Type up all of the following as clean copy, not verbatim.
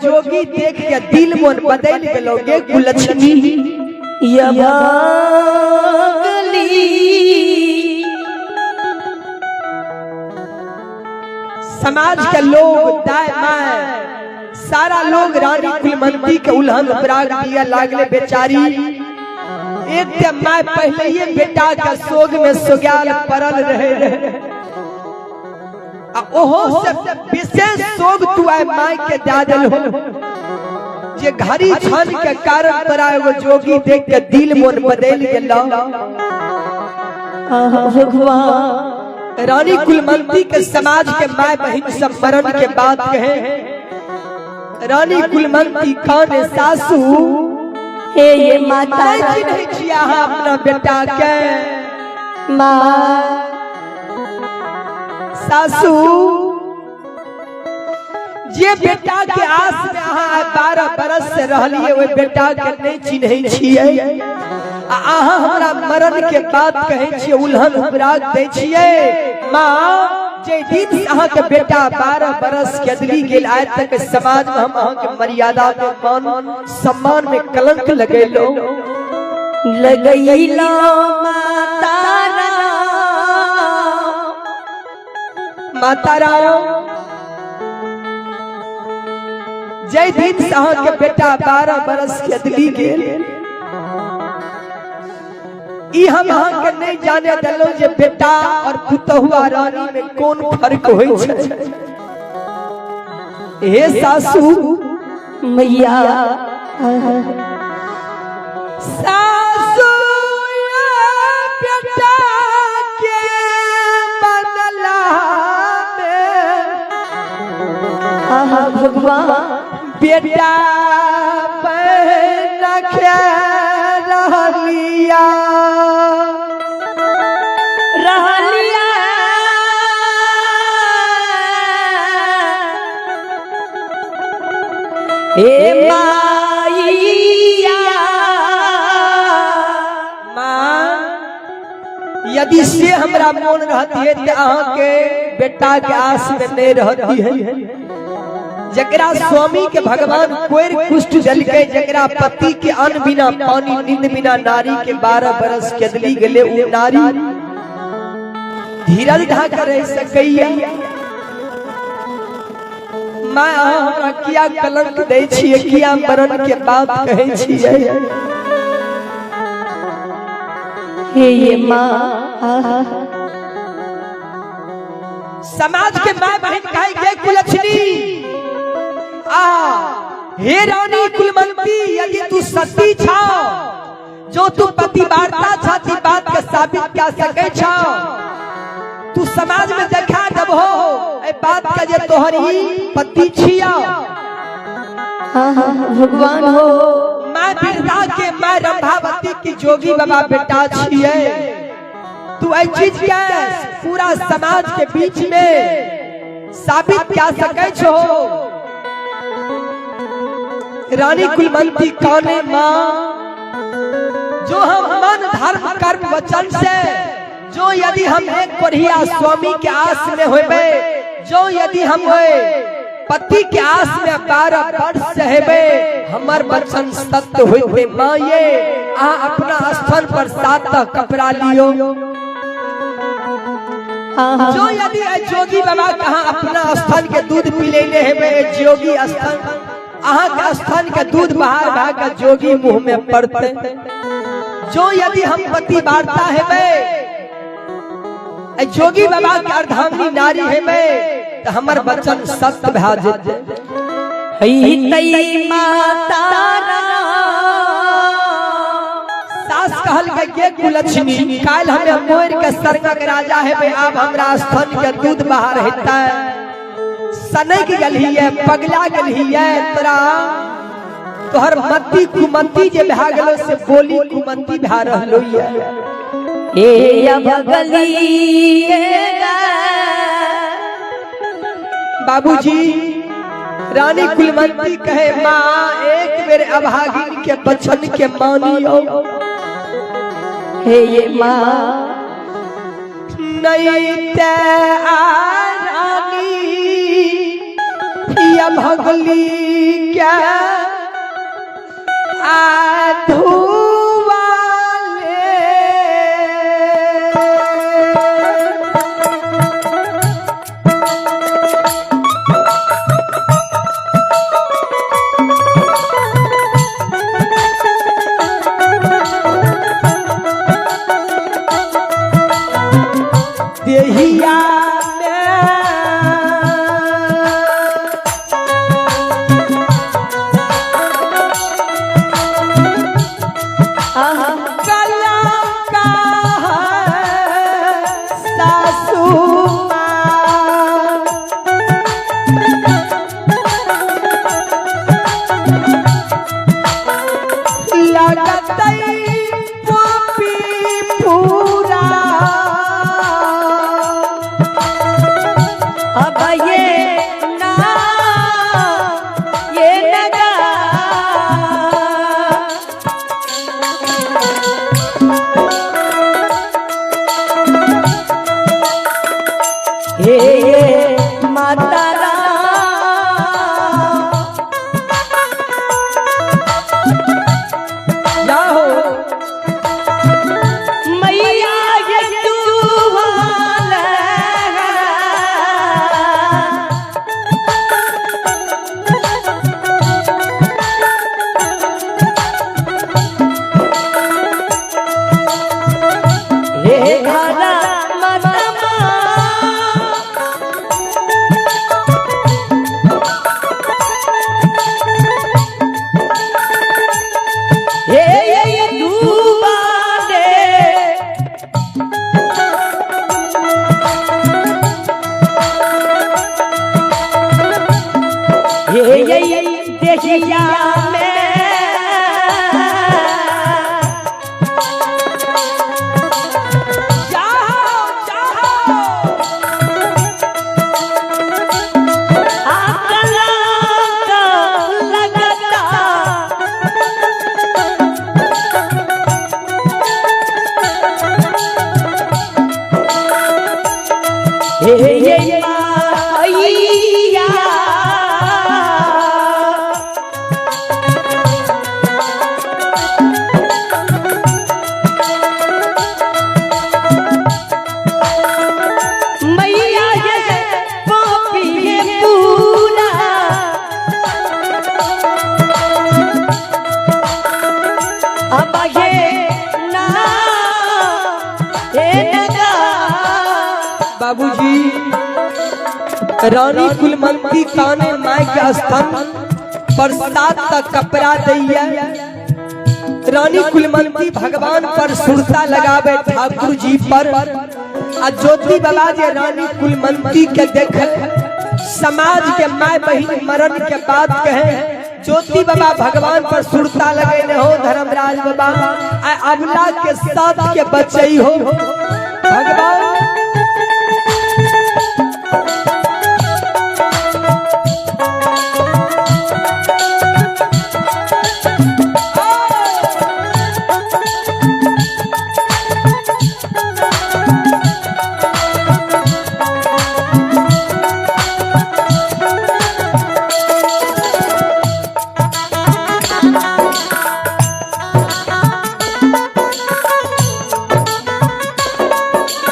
जोगी देख के दिल मन बदल गेलो गे कुलक्ष्मी। यभागली समाज के लोग दाय my सारा लोग रानी कुलमंती के उल्हन उपराग दिया लागले बेचारी। एक ते my पहले ही बेटा के सोग में सोग्याल पड़ल रहे आ ओहो से विशेष सोग तू आए my के दे दिल हो जे घड़ी छन के कारण तोरा एगो जोगी देख के दिल मन बदल गेल। आहा भगवान। रानी कुलमंती के समाज के my बहिन सब मरण के बात कहे। रानी कुलमंती काने सासू हे ये माता नहीं चिन्है छियै अहाँ अपना बेटा के। माँ सासू जे बेटा के आस में अहाँ 12 बरस से रहलिए ओहि बेटा के नहीं चिन्है छियै आ अहाँ हमरा मरण के बात कहै छियै, उल्हन उपराग दै छियै। माँ जे दिन से अहाँ के बेटा 12 बरस के अदली गेल आइ तक समाज में हम अहाँ के मर्यादा में मान सम्मान में कलंक लगेलो लगैलो माता राम। माता राम जय दिन से अहाँ के बेटा 12 बरस के अदली गेल ई हम अहाँ के नहीं जाने देलहुँ जे बेटा और पुतहुआ रानी में कोन फर्क होइ छै। हे सासू मैया सासू बेटा के बदला में आहा भगवान बेटा पहन के रहलिया रहलिया हे माइया। माँ यदि से हमरा मोन रहती है तो अहाँ के बेटा के आस में नहीं रहती है। जकरा स्वामी के भगवान कोर कुष्ठ देलकै, जकरा पति के अन्न बिना पानी नींद बिना नारी के 12 बरस केदली गेले उ नारी धीरज ढा के रह सकैया। माँ अहाँ हमरा किया कलंक दै छियै, किया मरण के बात कहै छियै। हे ये माँ। समाज के my बहन कहे गे कुलक्षणी आ हे रानी कुलमंती यदि तू सती छा जो तू पति वार्ता छा बात के साबित क्या सके छा तू समाज में देखा जब हो ए बात के जे तोहरी पति छिया। हाँ हाँ भगवान हो। मैं बिरदा के मैं रंभावती की जोगी बाबा बेटा छिए तू ए चीज के पूरा समाज के बीच में साबित क्या सके छो। रानी कुलमंती काने माँ जो हम मन धर्म कर्म वचन से जो यदि हम एक कोढ़िया स्वामी के आस में होबे, जो यदि हम होए पति के आस में 12 वर्ष से हेबे हमर वचन सत्य होते। माँ ये आ अपना स्थान पर 7 कपड़ा लियो। जो यदि जोगी बाबा कहाँ अपना स्थान के दूध पी लेने हेबे जोगी स्थान अहाँ के स्थान के दूध बाहर भाग के जोगी मुंह में पड़ते। जो यदि हम पति वार्ता हेबे जोगी बाबा के अर्धांगिनी नारी हेबे तो हमर वचन सत्य भए जेतै। हई माता सास कहल के गे कुलक्ष्मी काल हमें मोर के सरगक राजा हेबे आब हमरा स्थान के दूध बाहर हेतै। सनक गेलही है पगला गेलही है तोरा तोहर मती कुमती जे भए गेलो से बोली कुमती भए रहलो ये। हे अभगली बाबूजी रानी कुलमंती कहे माँ एक बेर अभागिन के बचन के मानियो। हे ये माँ नहीं ते रानी या भगली के के आ धुआले। देहिया में कलम का है सासू माँ। लगतई पोपी पूरा। अब ये ना ये नगा हे ये माता राम जाहो मैया ये दुहाल हे घरा मनमा। हे ये डूबा दे। हे ये देखिया में जाहो जाहो। आकला का लगता। हे ये मैया। मैया ये पापी ये पूरा। अब ये ना ये नगा। बाबूजी रानी कुलमंती काने माय के स्थान पर सात तक कपड़ा दैया। रानी कुलमंती भगवान पर सुरता लगावे ठाकुर जी पर। आ ज्योति बाबा जे रानी कुलमंती के देख समाज के माय बहिन मरण के बाद कहे ज्योति बाबा भगवान पर सुरता लगेने हो धर्मराज बाबा आ अबला के साथ के बचई हो भगवान।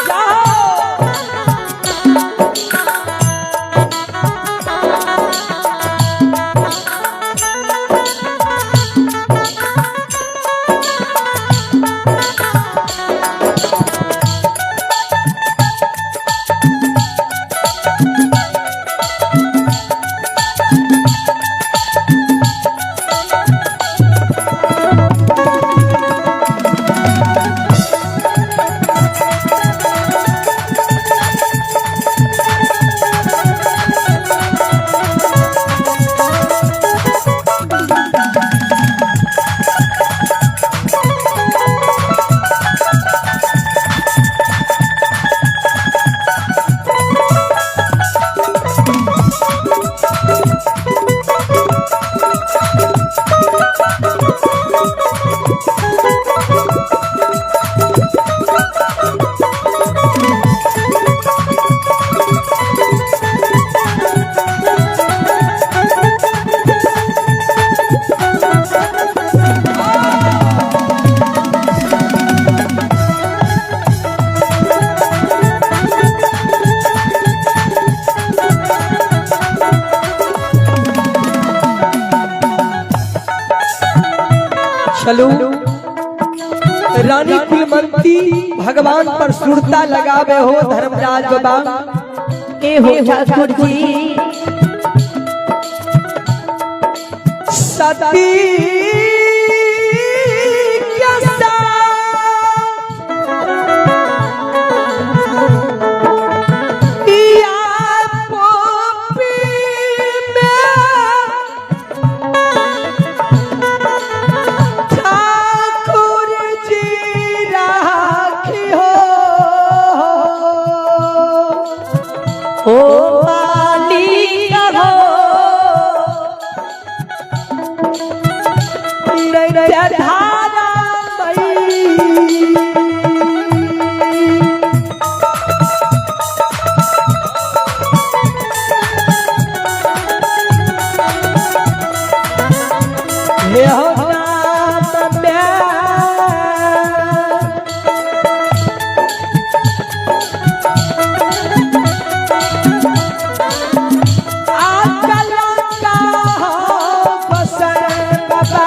जाओ। चलू रानी कुलवंती भगवान पर सुरता लगावे हो धर्मराज बाबा। ए हो ठाकुर जी। सती क्या या पोपी में ठाकुर जी राखी हो। ओ मालिक हो। नैया धारा मई हे हो नाम में आकलंका हो बसर बाबा।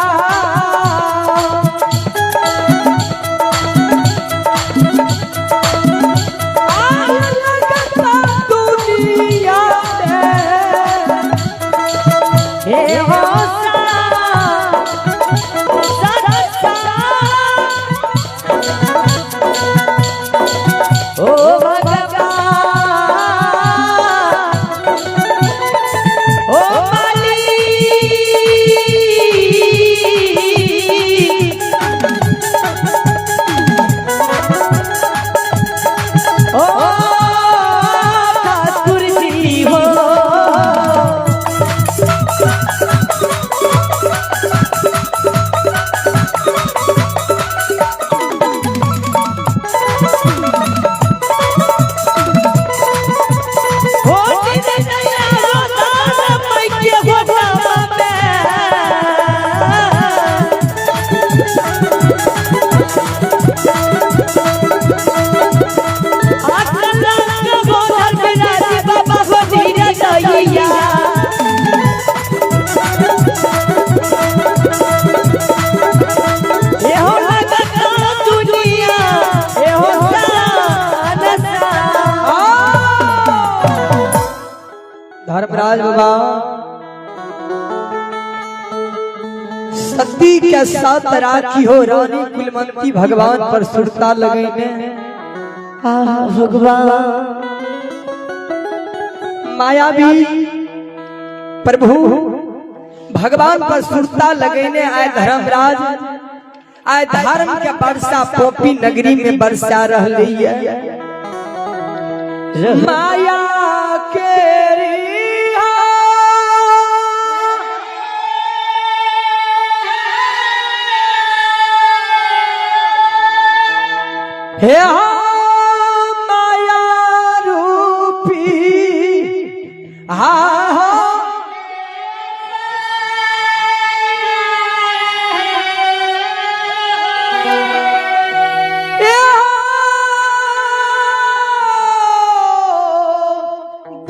आकलंका दुनिया में हे हो सा सा ओ भगवान ओ मालिक ओ ठाकुर जी हो। हो नैया हो दादा मैके हो नाम में। आकलंक बोधल बिराजी बाबा हो धीरज दैया। एहो लगत दुनिया एहो सान सा। धर्मराज बाबा सती के साथ राखी हो रानी कुलवंती भगवान पर सुरता लगैने। आह भगवान। मायावी प्रभु भगवान पर सुरता लगैने आए धर्मराज आए धर्म के वर्षा पोपी नगरी में वर्षा रहली है। माया के रिहा हे हा माया रूपी हा हा ए हा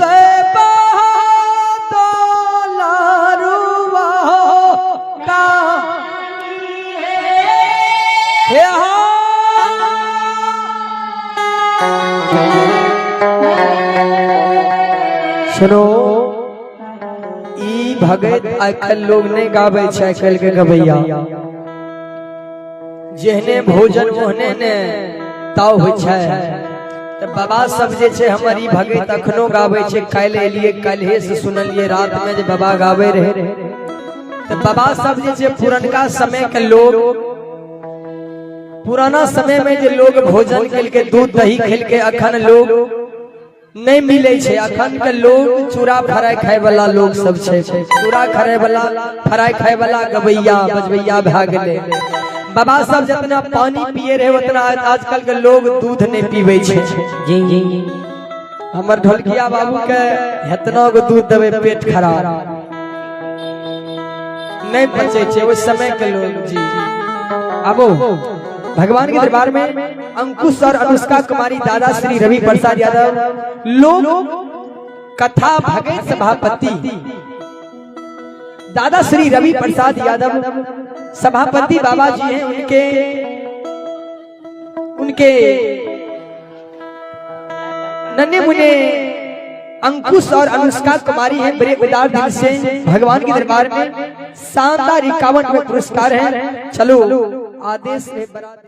दैबा दलारुआ का हे हा। सुनो ई भगत आजकल लोग नहीं गावे छै, आजकल के गवैया जेहने भोजन ओहने ने ताव होइ छै। तऽ बाबा सब जे छै हमर ई भगत अखनो गावे छै। काल्हि एलियै, काल्हिए से सुनलियै रात में जे बाबा गावे रहे। तऽ बाबा सब जे छै पुरनका समय के लोग, पुराना समय में जे लोग भोजन केलकै, दूध दही खेलकै, अखन लोग नहीं मिले छै। अखन के लोग चूड़ा फ्राई खाय वाला लोग सब छै। चूड़ा खाय वाला फ्राई खाय वाला गवैया बजबैया भए गेलै। बाबा सब जितना पानी पिए रहे उतना आजकल के लोग दूध नहीं पीबै छै। जी जी। हमर ढोलकिया बाबू के हेतना गो दूध देबै पेट खराब नहीं पचे छै ओहि समय के लोग। जी आबो भगवान के दरबार में अंकुश और अनुष्का कुमारी, दादा श्री रवि प्रसाद यादव, लोक कथा भगत सभापति दादा श्री रवि प्रसाद यादव सभापति बाबा जी हैं, उनके उनके नन्हे मुन्ने अंकुश और अनुष्का कुमारी हैं, बड़े उदार दिल से भगवान के दरबार में शानदार 51 में पुरस्कार है। चलो आदेश में बड़ा।